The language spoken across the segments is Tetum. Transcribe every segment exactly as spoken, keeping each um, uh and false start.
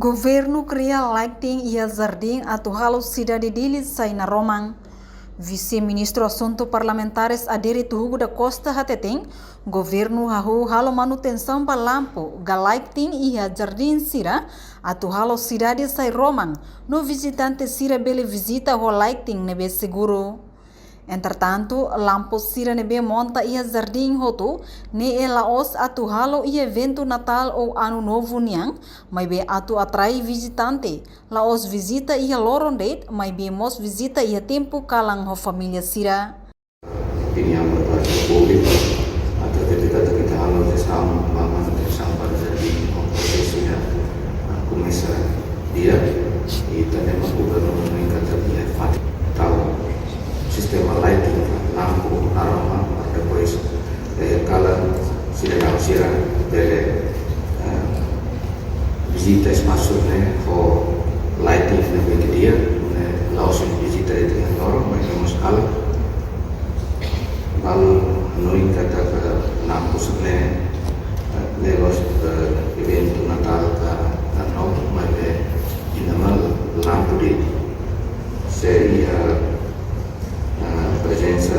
Governu kria lighting iha jardín atu halo sidade Dili sai naroman. Vise-Ministru Asuntu Parlamentares Adérito Hugo da Costa hateten, governu hahú halo manutensaun ba lampu ka lighting iha jardín sira atu halo sidade sai roman, no vizitante sira bele vizita ho lighting ne'ebé seguru. Entretantu, lampu sira ne'ebé monta iha jardín hotu ne'e la'ós atu halo iha eventu Natál ou Ano Novo nian, maibé atu atrai vizitante, la'ós vizita iha loron de'it, maibé mós vizita iha tempu kalan ho família sira. Opiniaun ba parte públiku, atu evita katak ita halo jestaun ba manutensaun ba jardín ho prosesu ida, ah, komesa di'ak, i tanba governu hanoin katak iha fatin tau sistema lighting, lampu naroman, para depois, eh, kalan sidadaun sira bele, eh, vizita espasu ne'e ho lighting ne'ebé di'ak, ne'e la'ós vizita de'it iha loron, maibé mós kalan. Balu hanoin katak lampu sira-ne'e, eh, la'ós, eh, eventu Natál ka Ano Novo, maibé ida-ne'e mak lampu de'it. Se iha, eh, prezensa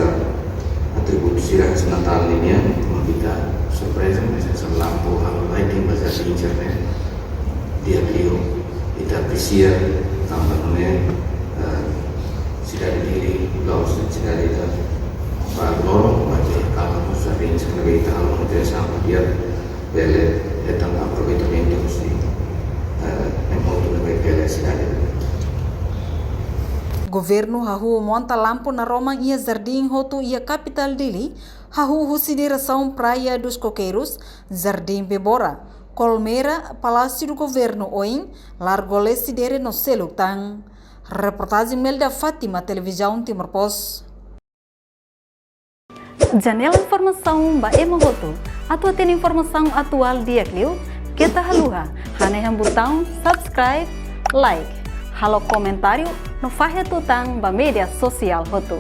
atributu sira Natál ninian, mak ita surpreza, mas esa lampu halo lighting ba jardín sira-ne'e di'ak liu, ita apresia tanba nune'e, eh, sidade Dili la'ós sidade ida ba loron, maibé kalan mós jardín sira ne'ebé ita halo manutensaun di'ak bele hetan aproveitamentu husi, eh, ema hotu ne'ebé bele sidade. Governu hahú monta lampu naroman iha jardín hotu iha kapitál Dili, hahú husi diresaun Praia dos Coqueiros, Jardim Bebora, Colmeira, Palácio do Governo oin, Largo Lecidere no seluk tan. Reportajen Melda Fátima, Televizaun Timor Post. Janela informasaun ba ema hotu. Atu hatene informasaun atuál di'ak liu, keta haluha hanehan butaun subscribe, like, halo komentáriu no fahe tutan ba média sosiál hotu.